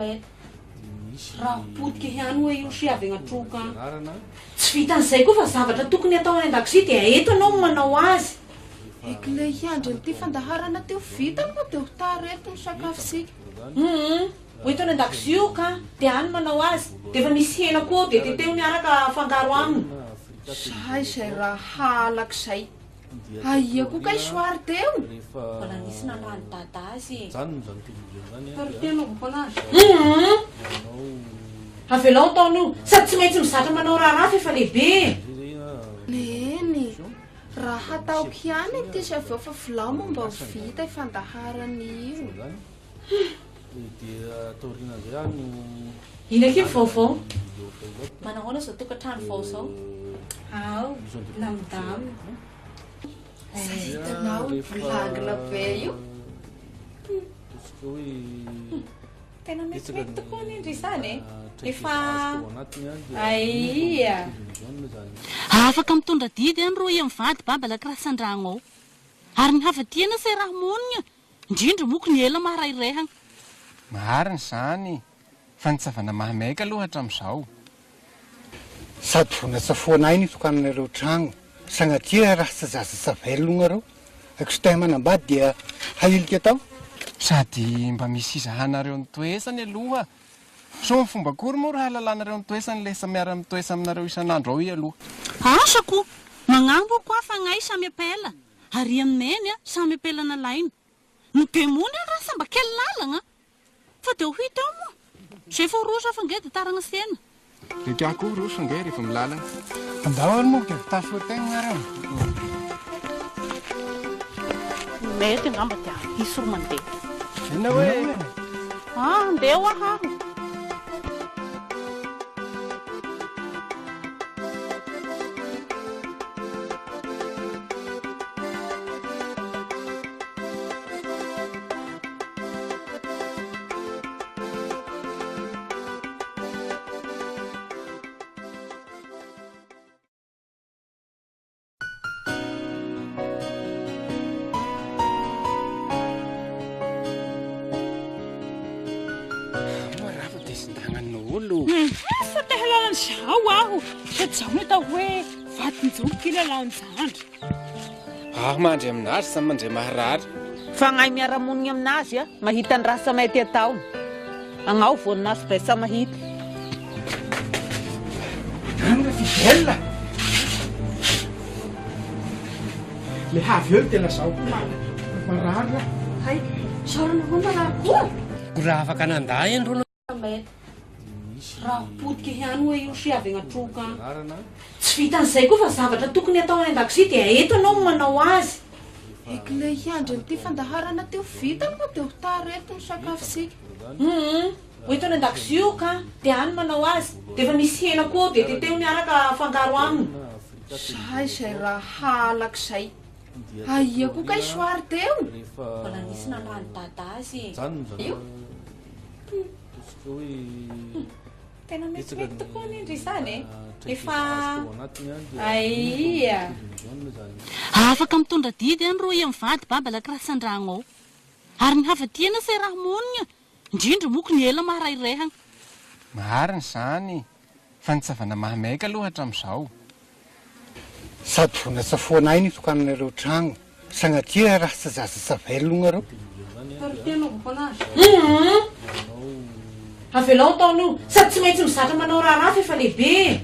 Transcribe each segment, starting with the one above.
Mety. Raha potika ihany ho'a io sy avy agnatroka an. Tsy vitan'izay koa fa zavatra tokony atao any an-dakozia dia eto ianao no manao azy. Eky le hiandry an'ity fandaharana ty ho vita moa dia ho tara eto ny sakafosika. Humm ho eto any an-dakozia io ka, dia any manao azy, dia efa misy hena koa ao dia teteho miaraka afangaro aminy. Zay izay raha halako izay. Aia koa kay soir teo? Mbola nisy nalany dada azy e. Humm avelao ataony io, sady tsy maintsy mizatra manao raharaha fa efa lehibe e. Neny, raha hataoko ihany ity sy avy eo fa vilao moa mba ho vita io fandaharana io. Iny akia ny vaovao. Manahoana izao tokantrano vao izao? Ao, milamindamina. Zay hitanao io blague be io. Tena metimety tokoa anie ndry izany e. Efa aia. Afaka mitondra didy any roa mivady baba lakrasandragno ao. Ary ny havadiana se raha monigna Indrindra moko ny ela maharairehagna. Marina izany fa ny tsavana mahamaika aloha hatramin'izao. Sady vao natsafoana ahy ny tokanana ireo tragno, sagnatria raha tsy zaza tsavelogna reo, aiko tsy te manambady dia hahilika tao. Sady mba misy hizahanareo ny toesany aloha sao ny fomba akory moa raha hahalalanareo ny toesany lesa miara mitoesa aminareo isan'andro ao i aloha. Asa ko! Magnambo ko aho fa gnay samy apela Ary amin'i Neny a, samy ampela nalaina. Ny demony any rasa mba kely lalagna. Fa dia ho hita eo moa. Zay vao roso aho fa nge dia taragna sena. Rika koa roso nge rehefa milalagna. Andao ary moa dia vita soa-tegna nareo. Mety angamba dia hisy ro mandeha. Inona hoe? Ah, andeha hoa aho. Olo. Asa te halala an'izao aho, sady izao no atao hoe vadin-joro kilalaon-jandry. Aho mandry aminazy sa mandre maharary. Fagnahy miara-monigny aminazy a, mahita ny raha sa mety ataony. Agnao voaninaso be sa mahita. Any re Fidèle! Le havy eo dia lazao koa marary aho. Hay, isaorana koa marary koa. Ko raha afaka nandà ianreo. Mety. Raha potika ihany ho'a io sy avy agnatroka an. Tsy vitan'izay koa fa zavatra tokony atao any an-dakozia dia eto ianao no manao azy. Eky le hiandry an'ity fandaharana ty ho vita moa dia ho tara eto ny sakafosika. Humm ho eto any an-dakozia io ka, dia any manao azy, dia efa misy hena koa ao dia teteho miaraka afangaro aminy. Zay izay raha halako izay. Aia koa kay soir teo? Mbola nisy nalany dada azy e. Io. Tena metimety tokoa anie ndry izany e. Efa aia. Afaka mitondra didy any roa mivady baba lakrasandragno ao. Ary ny havadiana se raha monigna, indrindra moko ny ela maharairehagna. Marina izany fa ny tsavana mahamaika aloha hatramin'izao. Sady vao natsafoana ahy ny tokanana ireo tragno, sagnatria raha tsy zaza tsavelogna reo. Humm avelao ataony io, sady tsy maintsy mizatra manao raharaha fa efa lehibe e.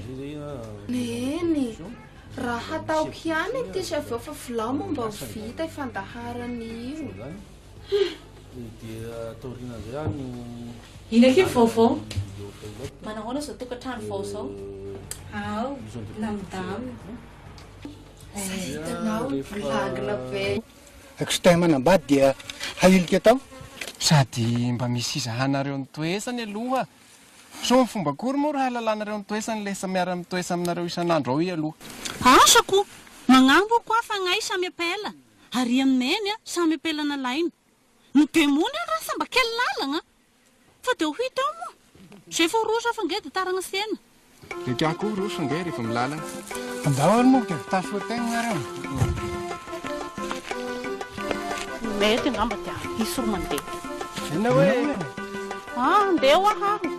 Neny, raha hataoko ihany ity sy avy eo fa vilao moa mba ho vita io fandaharana io. Iny akia ny vaovao. Manahoana izao tokantrano vao izao? Ao, milamindamina. Zay hitanao ny blague be. Aiko tsy te manambady dia hahilika tao. Sady mba misy hizahanareo ny toesany aloha. Sao ny fomba akory moa raha hahalalanareo ny toesany lesa miara mitoesa aminareo isan'andro ao i aloha. Asa ko! Magnambo ko aho fa gnay samy apela. Ary amin'i Neny a, samy ampela nalaina. Ny demony any rasa mba kely lalagna. Fa dia ho hita eo moa. Zay vao roso aho fa nge dia taragna sena. Rika koa roso nge rehefa milalagna. Andao ary moa dia vita soa tegna nareo. Mety angamba dia hisy ro mandeha. Inona hoe? Ah, andeha ho aho.